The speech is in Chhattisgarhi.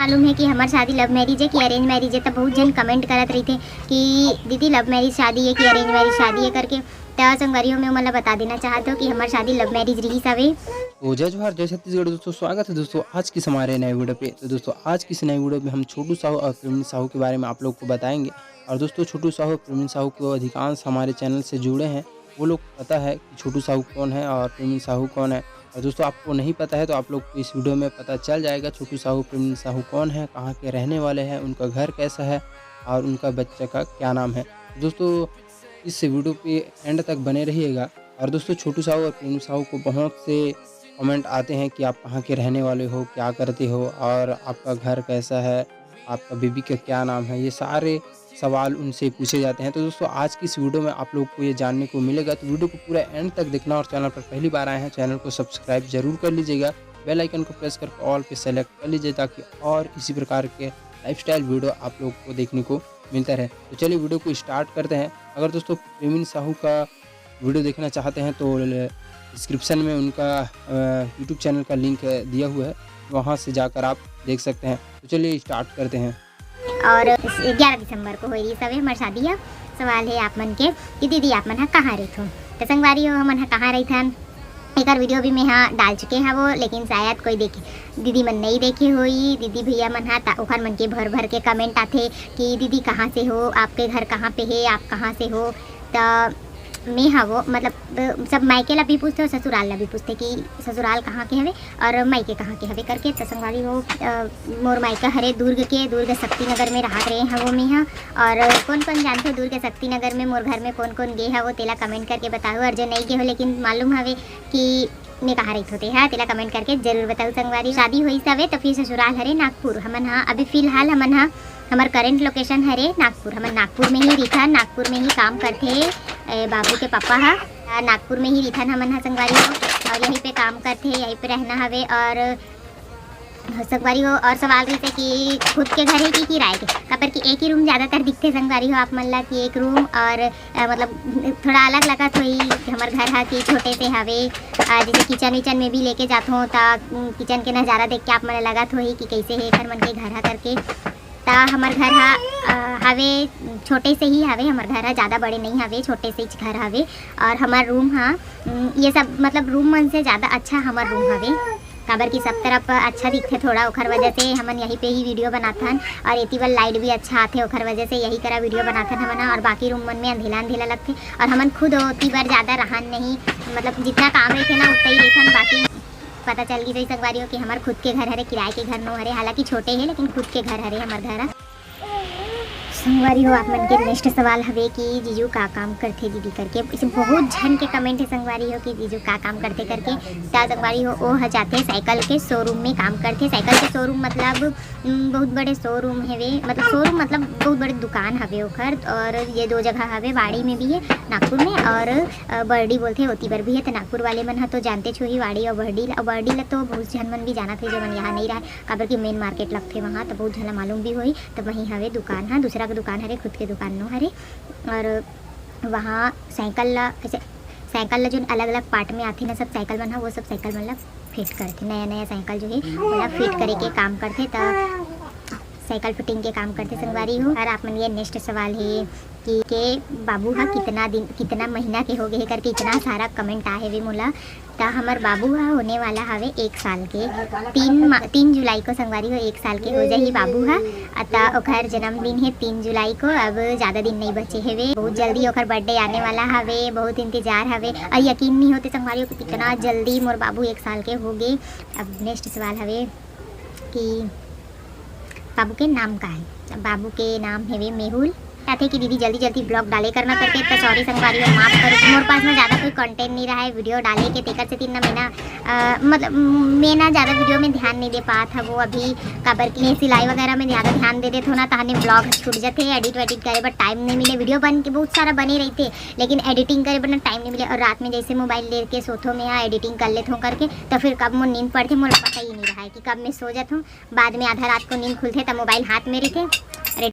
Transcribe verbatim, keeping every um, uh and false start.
मालूम है कि हमर शादी लव मैरिज है कि अरेंज मैरिज है, त बहुत झन कमेंट करत रहिथे कि दीदी लव मैरिज शादी है कि अरेंज मैरिज शादी है करके। त संगवारी हो, मैं ओमन ला बता देना चाहत हूँ कि हमर शादी लव मैरिज रहिस हवे। तो जय जोहार, जय छत्तीसगढ़ दोस्तों, स्वागत है दोस्तों आज की इस हमारे नए वीडियो पे। तो दोस्तों, आज की इस नए वीडियो में हम छोटू साहू और प्रवीण साहू के बारे में आप लोग को बताएंगे। और दोस्तों, छोटू साहू और प्रवीण साहू को अधिकांश हमारे चैनल से जुड़े हैं, वो लोग पता है कि छोटू साहू कौन है और प्रवीण साहू कौन है। और दोस्तों, आपको नहीं पता है तो आप लोग को इस वीडियो में पता चल जाएगा छोटू साहू, प्रवीण साहू कौन है, कहाँ के रहने वाले हैं, उनका घर कैसा है और उनका बच्चा का क्या नाम है। दोस्तों, इस वीडियो पे एंड तक बने रहिएगा। और दोस्तों, छोटू साहू और प्रवीण साहू को बहुत से कमेंट आते हैं कि आप कहाँ के रहने वाले हो, क्या करते हो और आपका घर कैसा है, आपका बेबी का क्या नाम है, ये सारे सवाल उनसे पूछे जाते हैं। तो दोस्तों, आज की इस वीडियो में आप लोग को ये जानने को मिलेगा, तो वीडियो को पूरा एंड तक देखना और चैनल पर पहली बार आए हैं, चैनल को सब्सक्राइब जरूर कर लीजिएगा, बेल आइकन को प्रेस करके ऑल पे सेलेक्ट कर लीजिए, ताकि और इसी प्रकार के लाइफस्टाइल वीडियो आप लोग को देखने को मिलता रहे। तो चलिए, वीडियो को स्टार्ट करते हैं। अगर दोस्तों, प्रवीण साहू का वीडियो देखना चाहते हैं तो डिस्क्रिप्शन में उनका यूट्यूब चैनल का लिंक दिया हुआ है, वहाँ से जाकर आप देख सकते हैं। तो चलिए, स्टार्ट करते हैं। और ग्यारह दिसंबर को होए रहिस हवे हमर शादी ह। सवाल है आप मन के कि दीदी आप मन ह कहाँ रहिथो? तो संगवारी हो, हमन ह कहाँ रहिथन, एकर वीडियो भी मैं ह डाल चुके हवो, लेकिन शायद कोई देखे, दीदी मन नहीं देखे होई, दीदी भैया मन ह, त ओखर मन के भर भर के कमेंट आथे कि दीदी कहाँ से हो, आपके घर कहाँ पे है, आप कहाँ से हो। त मैं ह वो, मतलब, अ, सब मायके ला भी पूछथे और ससुराल ला भी पूछथे कि ससुराल कहाँ के हवे और मायके कहाँ के हवे करके। त संगवारी हो, अ, मोर मायका हरे दुर्ग के, दुर्ग शक्ति नगर में रहत रहे हवो मैं ह। और कौन कौन जानथे दुर्ग शक्ति नगर में, मोर घर में कौन कौन गे हवो, तेला कमेंट करके बताहू। और जो नहीं गे हो लेकिन मालूम हवे कि मैं कहाँ रहिथो ते ह, तेला कमेंट करके जरूर बताहू संगवारी। शादी होइस हवे त फिर ससुराल हरे नागपुर। हमन ह अभी फिलहाल हमन ह हमर करेंट लोकेशन हरे नागपुर। हमन नागपुर में ही रहिथन, नागपुर में ही काम करथे, ए, बाबू के पापा ह। आ, नागपुर में ही रहिथन हमन ह संगवारी हो, और यहीं पे काम करथे, यहीं पे रहना हवे। और संगवारी हो, और सवाल रहिथे कि खुद के घर है कि किराए के, काबर कि एक ही रूम ज़्यादातर दिखथे संगवारी हो आप मन ला, कि एक रूम और, अ, मतलब, थोड़ा अलग लगत होही हमर घर ह कि छोटे से हवे। अ, जैसे किचन विचन में भी लेके जाथों त, उम, किचन के नज़ारा देख के आप मन ला लगत होही कि कैसे है एखर मन के घर ह करके। त हमर घर ह, अ, हवे, छोटे से ही हवे, हमर घर ह ज़्यादा बड़े नहीं हवे, छोटे से ही घर हवे। और हमर रूम ह, उम, ये सब, मतलब, रूम मन से ज़्यादा अच्छा हमर रूम हवे, काबर कि सब तरफ अच्छा दिखथे थोड़ा, ओखर वजह से हमन यहीं पे ही वीडियो बनाथन। और एती बर लाइट भी अच्छा आथे, ओखर वजह से यही करा वीडियो बनाथन हमन ह। और बाकी रूम मन में अंधेला अंधेला लगथे, और हमन खुद ओती बर ज़्यादा रहन नहीं, मतलब, जितना काम रहिथे ना, उतना ही रहिथन। बाकी पता चल गिस संगवारी हो कि हमर खुद के घर हरे, किराए के घर नो हरे, हालांकि छोटे हे लेकिन खुद के घर हरे हमर घर ह। संगवारी हो, आप मन के नेक्स्ट सवाल हवे कि जीजू का काम करथे दीदी करके। इसे बहुत झन के कमेंट है संगवारी हो कि जीजू का काम करथे करके। त संगवारी हो, ओ ह जाथे साइकिल के शोरूम में काम करथे। साइकिल के शोरूम मतलब, उम, बहुत बड़े शोरूम हवे, मतलब शोरूम मतलब बहुत बड़े दुकान हवे ओखर। और ये दो जगह हवे, वाड़ी में भी है नागपुर में, और, अ, बरडी बोलथे ओती बर भी है। त नागपुर वाले मन ह तो जानते छो ही वाड़ी और बरडी ला। बरडी ला तो बहुत झन मन भी जानत हे, जो मन यहाँ नहीं रहे, काबर कि मेन मार्केट लगथे वहाँ, त बहुत झन ला मालूम भी होही। त वहीं हवे दुकान ह, दूसरा के दुकान हरे, खुद के दुकान नो हरे। और वहाँ साइकिल ला, ऐसे साइकिल ला जोन अलग-अलग पार्ट में आथे ना, सब साइकिल मन ह, वो सब साइकिल मन ला फिट करथे। नया-नया साइकिल जो हे, ओला फिट करे के काम करथे, त साइकिल फिटिंग के काम करथे संगवारी हो। और आप मन ये नेक्स्ट सवाल हे कि के बाबू ह कितना दिन, कितना महीना के हो गए हे करके इतना सारा कमेंट आए हवे मोला। त हमर बाबू ह होने वाला हवे एक साल के। तीन मा-, तीन जुलाई को संगवारी हो एक साल के हो जाही बाबू ह। अ, त ओखर जन्मदिन हे तीन जुलाई को, अब ज़्यादा दिन नहीं बचे हवे। बहुत जल्दी ओखर बर्थडे आने वाला हवे, बहुत इंतजार हवे। और यकीन नहीं होते संगवारी हो कि कितना जल्दी मोर बाबू एक साल के हो गे। अब नेक्स्ट सवाल हवे कि बाबू के नाम का है? बाबू के नाम हवे मेहुल। चाहथे कि दीदी जल्दी जल्दी ब्लॉग डाले करना करके, तो सॉरी संगवारी हो, माफ करो, मोर पास में ज़्यादा कोई कंटेंट नहीं रहा है वीडियो डाले के, तेकर से तीन ना मैं ना, अ, मतलब, मैं ना ज़्यादा वीडियो में ध्यान नहीं दे पात हवो अभी, काबर कि मैं सिलाई वगैरह में ज़्यादा ध्यान दे देथो ना, तहने ब्लॉग छूट जथे, एडिट वेडिट करे बर टाइम नहीं मिले, वीडियो बन के बहुत सारा बने रहिथे, लेकिन एडिटिंग करे बर ना टाइम नहीं मिले। और रात में जैसे मोबाइल लेके सोथो मैं, हाँ, एडिटिंग कर लेथो करके, तो फिर कब मोर नींद पड़थे, मोर पता ही नहीं रहा है कि कब मैं सो जाथो। बाद में आधा रात को नींद खुलथे, त मोबाइल हाथ में रहिथे,